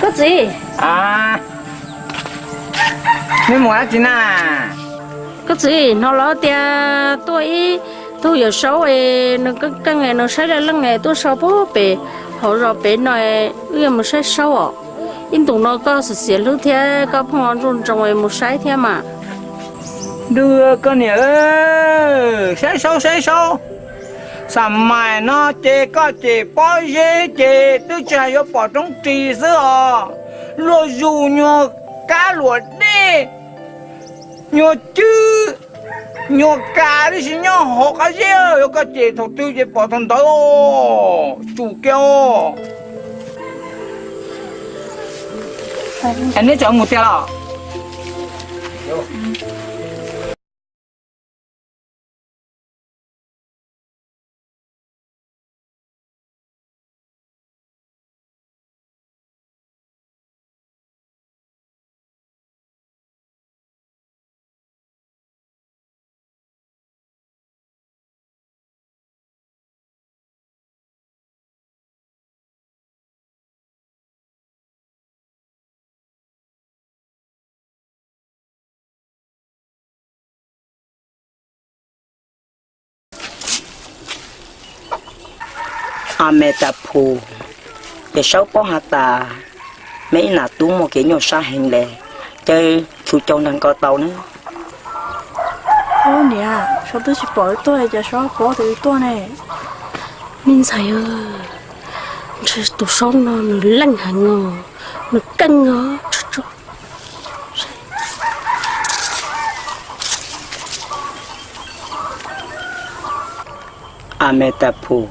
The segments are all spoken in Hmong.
Koj txiv, neb mus dab tsi na? Koj txiv, hnov lawv tias tuaj ib tug Yawm Saub es nws keej keej es nws saib leej leej es tuaj so puag pem hauv zos pem no, wb yuav mus saib saub os. Ib ntus no koj xiam xiam hlwb thiab koj phooj ntsuj ntsoos es mus saib thiab mas. Ntuj, koj niam, saib saub saib saub. Xam mais no ces koj ces pob zeb ces twb tsis hais yuav pom roob ris xwb os. Luaj zus nyuag kab luam dej, nyuag cwb, nyuag kas tib si nyob hauv qab zeb, yuav koj ces thaum twg ces pom thaum ntawd. Tsum kiag. Neb tseem mus tiag los? A me tas phum, Yawm Saub paub has tas, meb ib nam tub muaj kev nyuaj sab heev le, caw txhua caug nrog ko tau na. Ub niam, saub twb tsis pom wb tuaj cas saub paub tias wb tuaj ne. Me ntxhais, ntshe tus saub no nws leej heev os, nws keej os. A me tas phum,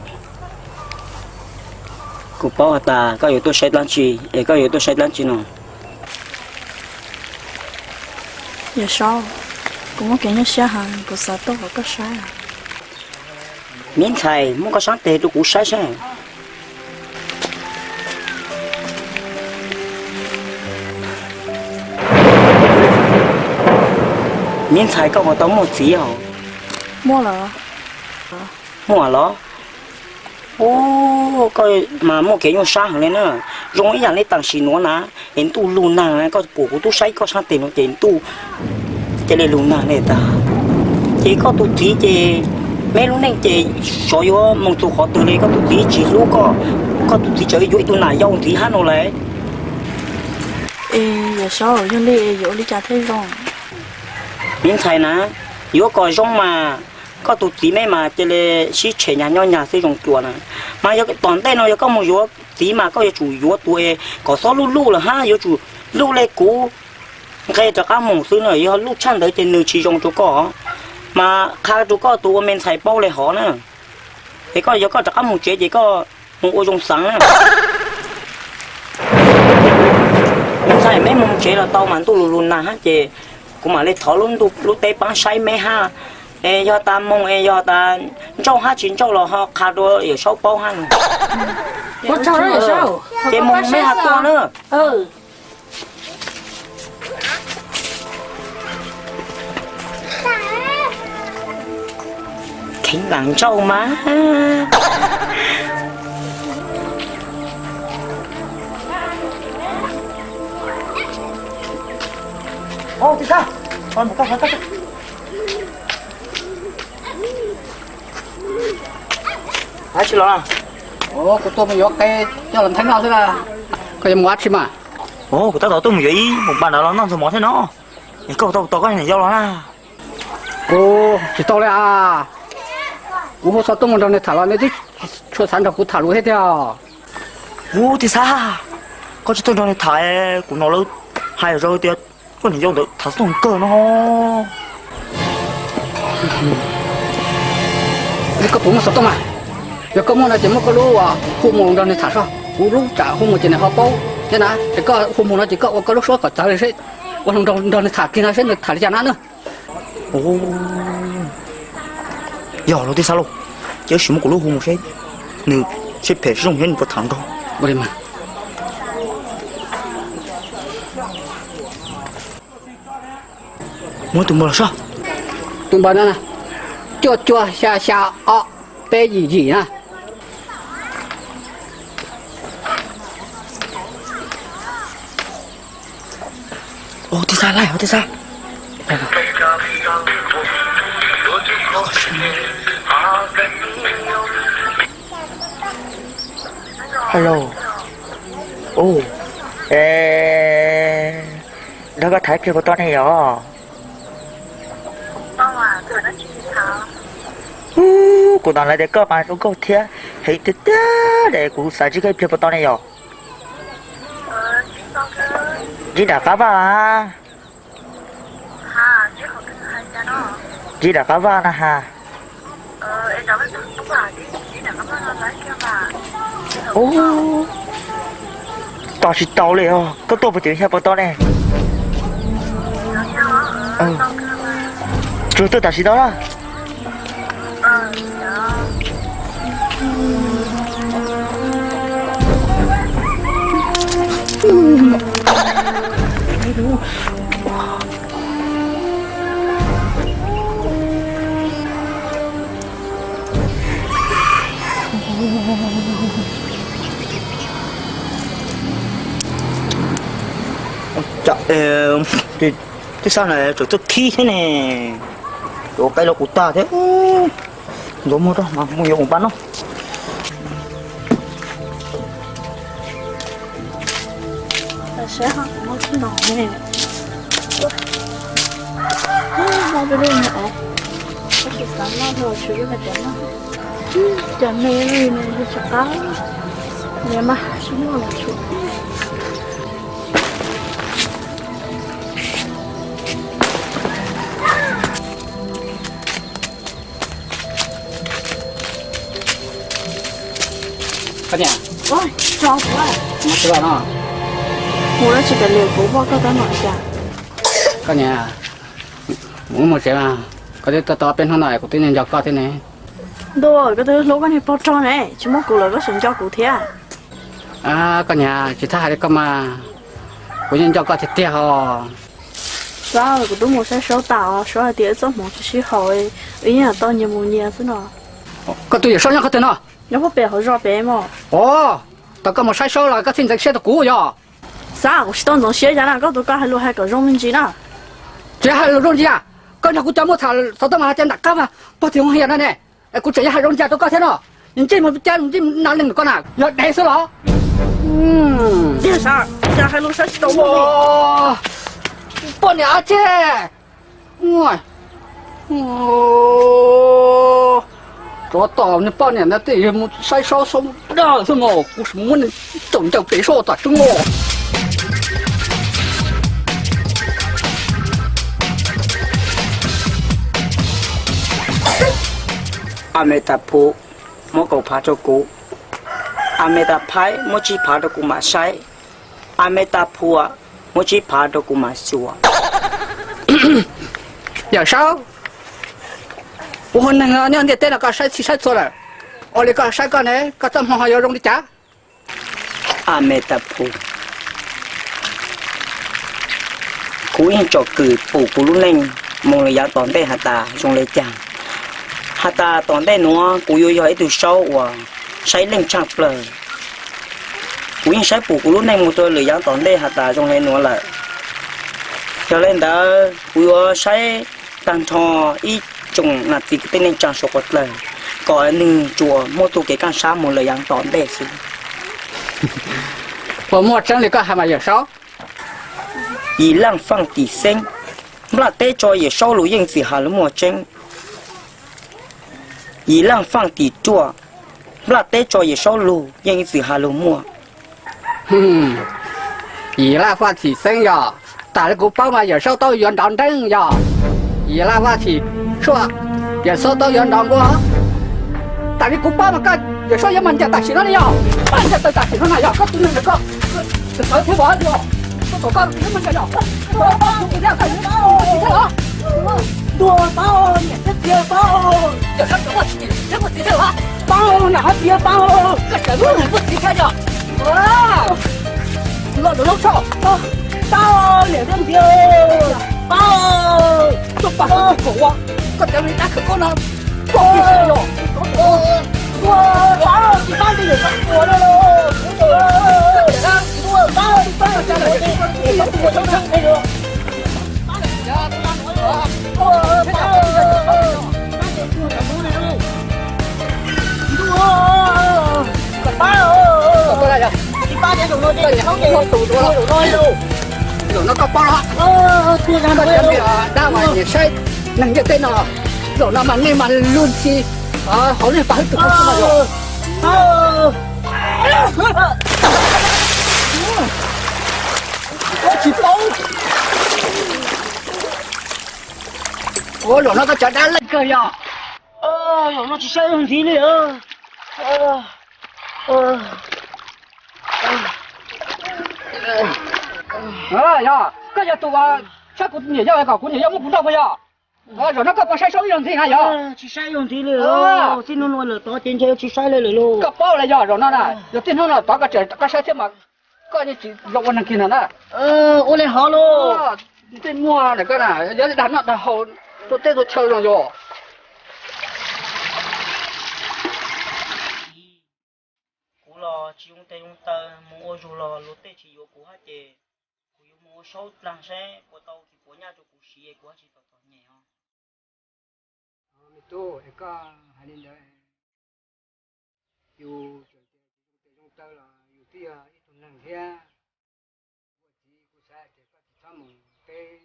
kuv paub has tas koj yuav tuaj saib dlaab tsi es koj yuav tuaj saib dlaab tsi no? Yawm Saub, kuv muaj kev nyuaj siab heev, kuv xav tuaj kom koj saib. Me ntxhais, muab koj sab tes rau kuv saib saib. Me ntxhais, koj puas tau muaj txiv os? Muaj los? Ub, koj mas muaj kev nyuaj sab heev li na. Zoo ib yam li tam sim nuav na, es ntuj lug nag na, koj pum kuv tub saib koj sab tes no ces ntuj cia li lug nag li tag. Ces koj tus txiv ces, meb lub neej ces xyov yuav moog txug qhov twg li, koj tus txiv tsis hlub koj, koj tus txiv tseem yuav ib tug nam yau ntxiv hab no lawm. Es Yawm Saub, yog li yuav ua li cas thiaj zoo? Me ntxhais na, yuav kom zoo mas koj tus txiv meb mas cia li sib tshem nyag nyob nyag xwb zoo cuag na. Mas yog tom ntej no yog koj mus yuav txiv mas koj yuav tsum yuav tus kom xob luj luj lawm hab, yuav tsum luj le kuv nqe rov qab mus xwb na. Yog luj tshaj ntawd ces nws tsis zoo rau koj. Mas qha rau koj tus ua me ntxhais paub le hov na, es koj yog koj rov qab mus tsev ces koj mus ua zoo xaav na. Me ntxhais, meb mus tsev los tau mas ntuj lug lug nag hab ces kuv mam li thov lub ntuj lub teb paab saib meb hab. Es yog tas moog es yog tas ntsauj hab tsis ntsauj los ho qha rau Yawm Saub paub hab no. Ces moog meb ho tuaj na. Kheev lam ntsauj mas. Dab tsi los? Kuv tuaj mus yuav qe coj los ntheeb noj xwb na. Koj yuav mus dab tsi mas? Kuv tab tom tuaj mus yuav ib mus pab nrad los noj ntxuag mov thiab no. Es koj tau tos koj niam yau los na? Kuv tsis tau li as. Kuv hu xov tooj mus nrog nws tham los nws twb tsis xav nrog kuv tham lus thiab tiag. Ub, Tij Xab, koj tsis tuaj nrog nws tham, kuv hnov lawv hais zaj tias koj niam yau ntawd tham xov tooj kawg no. Koj puas muaj xov tooj mas? Yog koj muaj no ces muab koj lub hu mus nrog nws tham soj. Kuv lub tsam hu mus ces nws ho paub thiab na. Es koj hu mus no ces koj ua koj lub suab kom txawv seb, ua hlo nrog nws tham kiag no seb nws tham li cas na. Yog los Tij Xab lauj, ces wb sim muab kuv lub hu mus seb nws seb phem seb zoo thiab nws puas tham nrog. Muab tus npawb los soj. Tus npawb no na, cuaj cuaj xya xya ob peb yim yim na. Ua tib sab laij, ua tib sab. Hello. Ub, es nrog koj tham ib pliag puas tau ne yom? Ub, kuv hnov lawv tias koj mas zoo nkauj thiab heev tiag tiag es kuv xav ntsib koj ib pliag puas tau ne yom? Ntsib nram qab vaj a. Ntsib nram qab vaj na ha. Ub, tos tsis tau li os, koj tuaj puas tim xya puas tau ne? Tsuas tuaj tam sim no na. Twb sab na, tseem tuaj khib thiab ne. Ua qaib los kuv tag thiab. Ntxuav muag rau mas mus yuav mus pab no. Cov me li no tsis qab, niam mas tsis muaj los tsum. Koj niam, mus tsis los no? Mus dab tsi pem lwm kuv muaj koj tab mas cas. Koj niam, mus mus tsev mas, koj twb tuaj tau peb hnub no kuv twb nco nco koj thiab ne. Ntuj, koj twb hlub koj niag pog rog ne, tsis muaj kuv lawm koj tseem nco kuv thiab. Koj niam, tsis txhob hais li koj mas, kuv yeej nco koj tiag tiag os. Xav kuv twb mus saib Saub tas os, Saub hais tias wb txoj hmoov tsis sib haum, wb yeej tau nyias mus nyias xwb no. Koj tus Yawm Saub nyob qhov twg no? Nyob pem hauv zos pem mog. Os, tau koj mus saib Saub los koj thiaj ntxeev siab rau kuv yog? Xav kuv tsis tau ntxeev siab cas na, koj tus koj hais lus hais kom zoo me ntsis na. Tsis hais lus zoo ntsis, koj nrog kuv cov muaj tham xov tooj mas hais tias nram qab mas pog Txiv Hwm Hiam no ne, kuv tseem yuav hais zoo ntsis rau koj thiab no. Nws ntsej muag cas ntsej muag na leej koj na, yog dev xwb los? Poj niam a tse. Tsov tom niag poj niam ntawd tej mus saib Saub Saub dag xwb mas kuv sim muab nws tsaum ncaws pem Saub tom tseeb os. A me tas phu, muab kaum phav rau kuv. A me tas phaib, muab tsib phav rau kuv mam saib. A me tas phua, muab tsib phav rau kuv mam xyuas. Yawm Saub, kuv hu neeg nyob ntiaj teb no koj saib txhij saib txhua lawm, ua li koj saib koj ne koj txoj hmoo ho yuav zoo li cas? A me tas phu, kuv yeej tsom kwm pum kuv lub neej mus lawm yav tom ntej has tas zoo li cas. Has tas tom ntej nuav kuv yuav yog ib tug Saub uas saib leej tshaaj plawg. Kuv yeej saib pum kuv lub neej mus rau lwm yav tom ntej has tas zoo li nuav lawm. Yog li ntawd kuv yuav saib tag nrho ib tsoom nam txiv kwv tij neej tsaa suav quas dlawg, kom nwg tsuas muaj tug kev kaaj sab mus lawm yav tom ntej xwb. Puas muaj tseeb li koj has mas Yawm Saub? Yim laaj faaj tim xeeb, nplaj teb tso Yawm Saub lug yeej txwm has lug muaj tseeb. Yim laaj faaj tim ruaj, nplaj teb tso Yawm Saub lug yeej ib txwm has lug muaj. Yim laaj faaj tim xeeb yog, tas li kuv paub mas Yawm Saub tau yuav nrov nreeb yog. Yim laaj faaj tim ruaj, Yawm Saub tau yuav nrov nqua. Tas li kuv paub mas koj Yawm Saub yuav mag ncaim tam sim no ne yog. Mag ncaim tawm tam sim no na yog koj tus neeg ntawd koj txawv thiab os yog. Koj kom koj yuav mag ncaim yog. Koj paub kuv thiab koj yuav muaj txiv thiab los? Ntuj, paub niam thiab txiv paub. Yawm Saub yuav muaj niam thiab muaj txiv thiab los? Paub niam thiab txiv paub. Koj txawm muaj niam muaj txiv thiab yog. Los lus lub tshoj. Paub niam thiab txiv, paub. Tuaj pom koj ua, koj cov me dab khawv koob no. Koj tsis yog. Paub tsis paub li yawm Saub ua no los. Paub tsis paub li paub tsis paub li yawm Saub ua no los. Tsis pab tias zaum no ces tus tua zaum no li lauj. Zaum no koj paub los? Koj cov niag dab mas nyiam saib neeg ntiaj teb no. Zaum no mas nej mas luag ntxhi hauv nej pab hwb tus koj xwb no yog. Tsis paub. Ua zaum no koj cov dab leej kawg yog. Zaum no tsis saib ntxiv li. Yog koj yog tus saib kuv niam yau kom kuv niam yau muab kuv nrauj puas yog? Zaum no koj puas saib saib ib zaug ntxiv na yog? Tsis saib ib zaug ntxiv li. Txij hnub no lawm tod ces ntshe tsis saib li lawm lauj. Koj paub lawm yog zaum no na, yog txij hnub no tod koj tseem koj saib thiab mas koj yeej tsis zoo ua neeg kiag no na. Ua li hov lauj. Tej muag ntawm koj na yog dag noj dag haus rau teb rau chaw zoo yog. Kuv los tsis zoo tes zoo taw mus ua zug los luag tej tsis yuav kuv hab ces kuv yuav mus ua saub dlaag saib puas tau tsis puas nyaj rau kuv siv kuv hab tsis tau txom nyem os. Me tub, es koj hais li ntawd, yus tseem tias tsis zoo tes zoo taw los yus twb yog ib tug neeg thiab. Ua txiv kuv xav tias koj tsis txhob mus teb,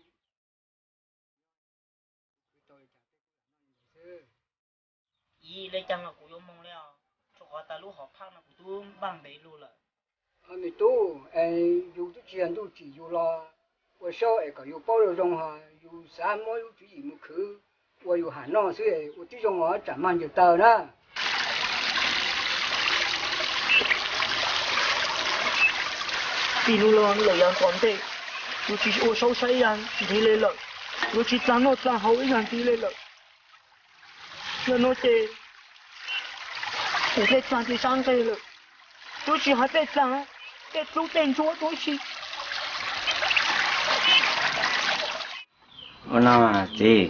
khwv tau li cas peb kuj lam noj li ntawd xwb. Ib le caag los kuv yuav moog li os, rau qhov tas lub hom phaj no kuv tub npaj ntev lug lawm. Me tub, es yus twb tsis yog ntuj tsim yus los ua saub es kom yus paub zoo zoo, ho yus xav muab lub tswv yim mus khwv ua yus ham noj xwb, ua tib zoo os tsam mag ncaws taw na. Tig lug los lawm yav tom ntej, yuav tsis ua saub saib ib yam ntxiv li lawm, yuav tsis txag noj txag haus ib yam ntxiv li lawm. Yog no ces kuv tej txag ces sab nqeg lawm, twb tsis hais tej txag, tej dlub tej ntsuab tuab si. Ua no txiv,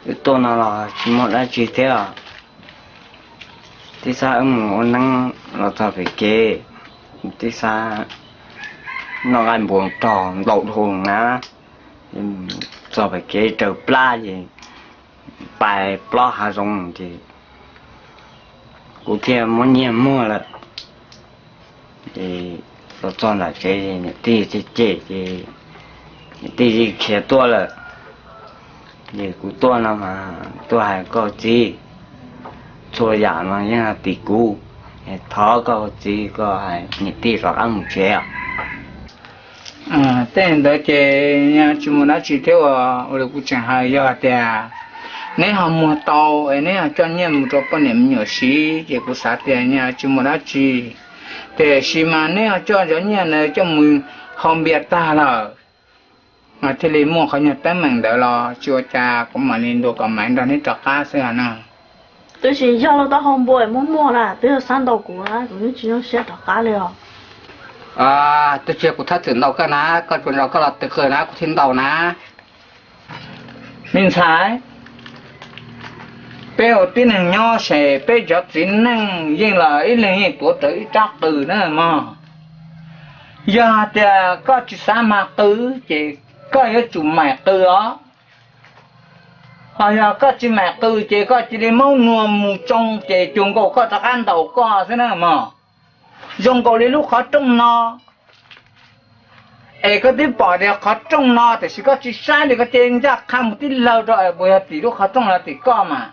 wb tuaj no los tsis muaj dab tsi thiab. Twb xav wb mus ua neeb los txog pem kev, twb xav noj nqaij npua rog nplaum dhau na, txog pem kev raws plab ces pais plob hav zoov ces kuv thiaj muab nyiag muag lawm. Ces los txog nram tsev niam tij cem cem ces niam tij khiav tuaj lawm. Ces kuv tuaj no mas tuaj hais koj txiv, txhua yam no yeej tim kuv, thov koj txiv koj hais niam tij rov qab mus tsev os. Tej ntawd ces tsis muaj dab tsi thiab, ua li kuv tseem hais yog tias neb ho muag tau es neb ho coj nyiaj mus rau poj niam me nyuam siv ces kuv xav tias tsis muaj dab tsi. Tiam sis mas neb ho coj cov nyiaj ntawd coj mus haus npias tag lawm, thiaj li muaj qhov nyuag teeb meem ntawd los tsis ua cas, kuv mam li ntuas kom Maiv nrog neb rov qab xwb na. Twb tsis yog lub taub hau npua muag muag na, twb yog xav ntaus kuv na, kuv yeej tsis zoo siab rov qab li os. Twb tsis yog kuv thab txim ntaus koj na, koj tsuas nrog koj los tw qw na kuv thiaj ntaus na. Me ntxhais, peb ua tib neeg nyob ces peb cov txiv neej yeej los ib leeg yeej tuav rawv ib rab qws na mog. Yog tias koj tsis xav mag qw ces koj yuav tsum maim qw os. Ho yog koj tsis maim qw ces koj cia li maub nuag mus tsoo ces cuag nkaus koj rov qab ntaus koj xwb na mog. Zoo nkaus li lub qhov rooj no, es koj twb pom tias qhov rooj no tiam sis koj tsis saib li koj cia li ncaj qha mus tib lawg rau es puas yog tim lub qhov rooj los tim koj mas.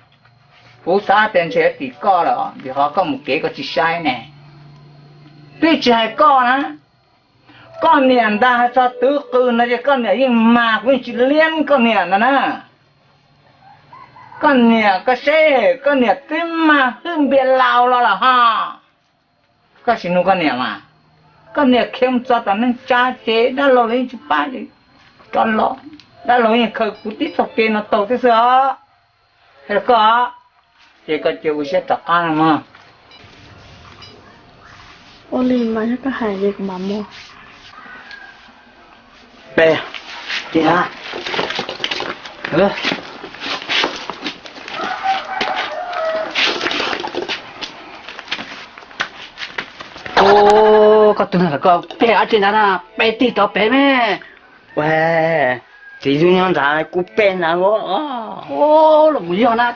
Kuv xav tias ntshe tim koj lawm vim qhov koj mus kev koj tsis saib ne. Twb tsis hais koj na, koj niam ntag txog twv qw no ces koj niam yeej mag kuv yeej tsis liab koj niam ntag na. Koj niam koj seb koj niam twb mag hwj npias laus los lawm ho. Koj sim nug koj niam mas, koj niam khiav mus txog tom neej tsa ces dab laug los yeej tsis pab, rov los dab laug yeej khaws kuv tib txoj kev no taug tib xwb os. Koj, ces koj cia ua siab rov qab no mog. Ua li mas yog koj hais ces kuv mam mus. Peb, cia. Koj tus neeg koj peb dab tsi ntag na, peb tig rov pem me. Txiv twb nyob ntawd kuv peb ntag. Los mus yog na,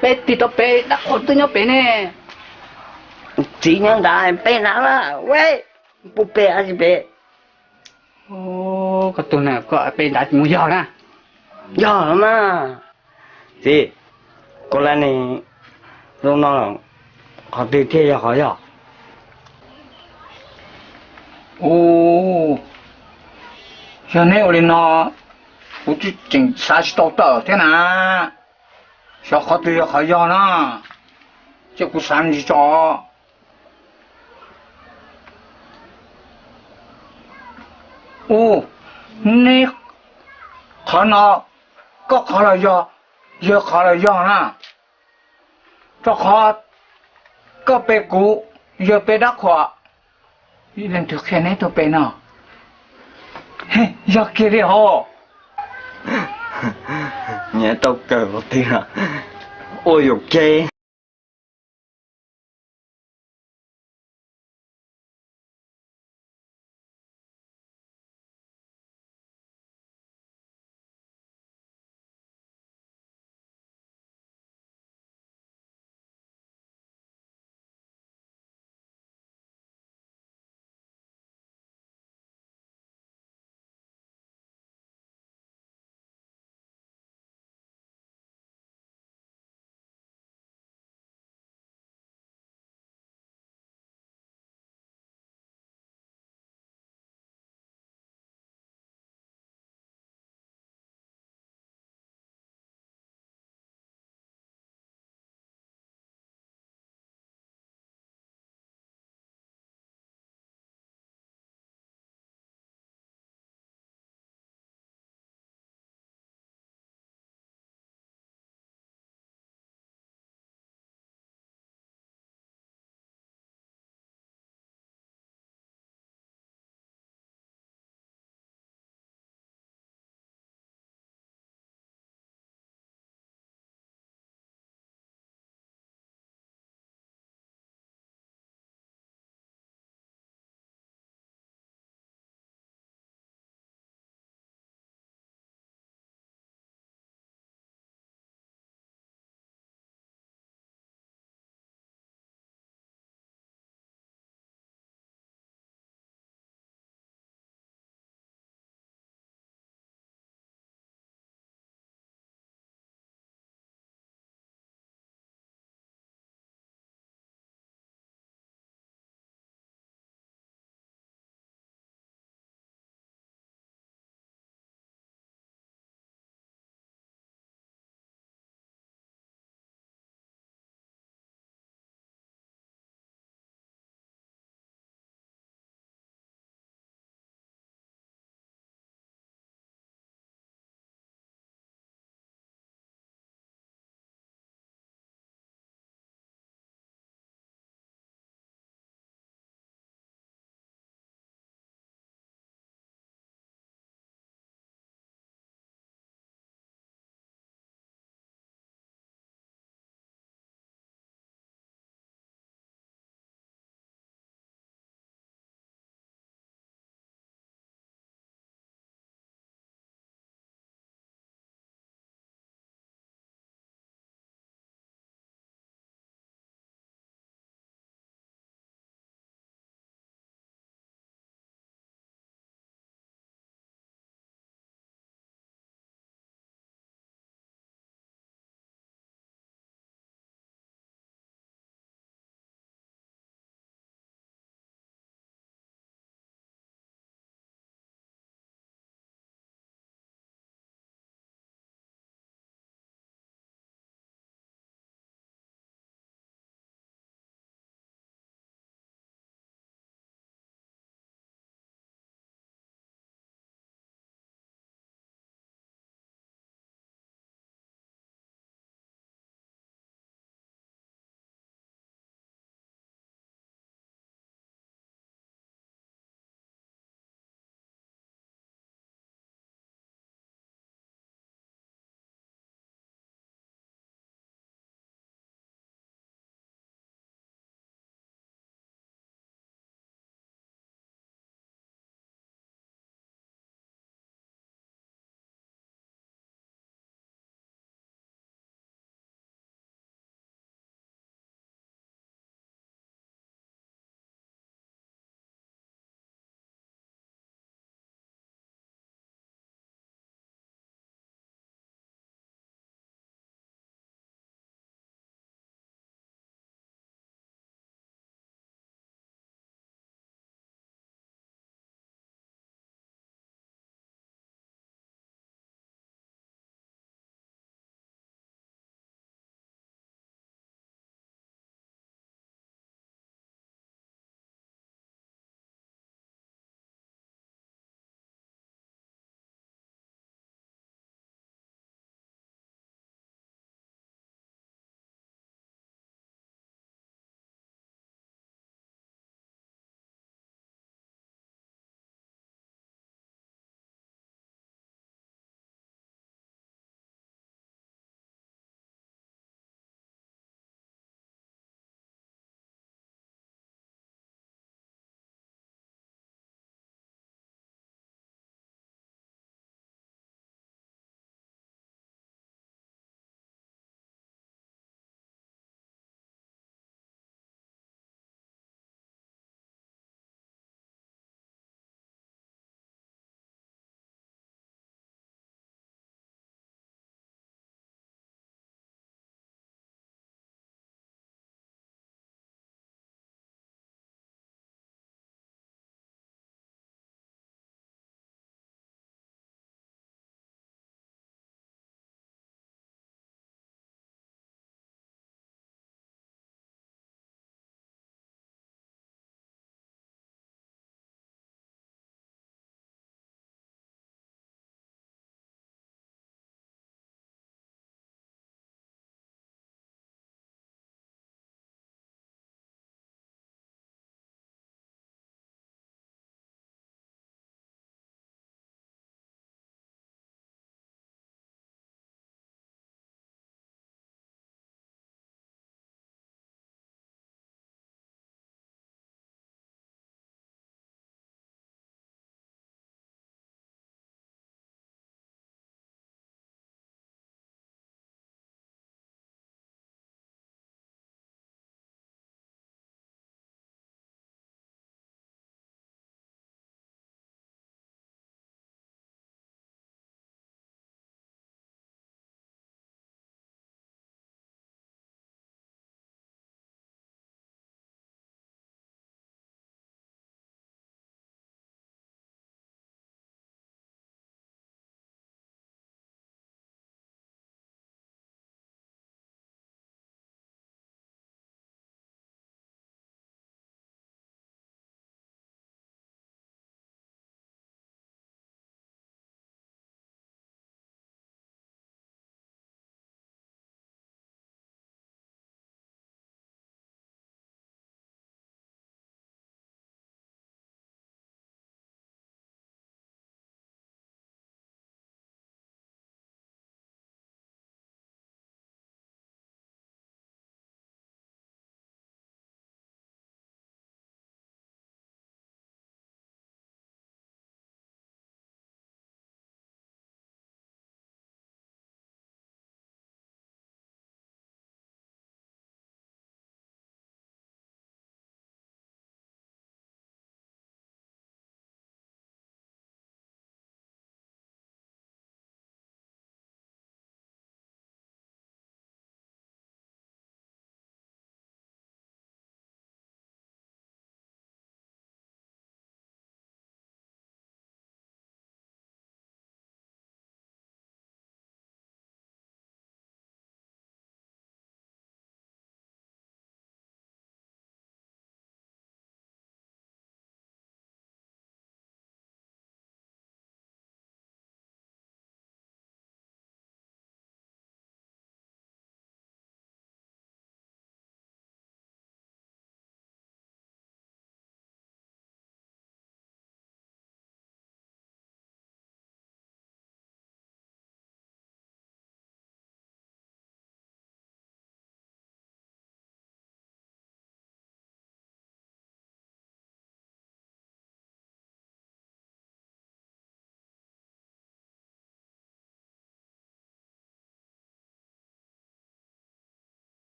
peb tig rov pem dab qhuas twb nyob pem ne. Txiv nyob nrad, peb nrad na. Ua, puas pem tsis pem? Koj tug na, koj pem nrad mus yog na. Yog los mas. Txiv, koj lab ne, zoo no qhov twg thiaj yog qhov yog? Ua, yog neb ua li no, kuv tseem xav tsis tau tawm thiab na. Xyov qhov twg yog qhov yog na, ces kuv xav ntsis tso. Ua, neb qhov no, koj qhov los yog, yawg qhov los yog na. Rau qhov koj pe kuv, yawg pe dab khuam. Ib leeg twg qhia neb tuaj pe no? Yog kiag li hos. Nyiam tau kawg qhov twg, ua yuam kev.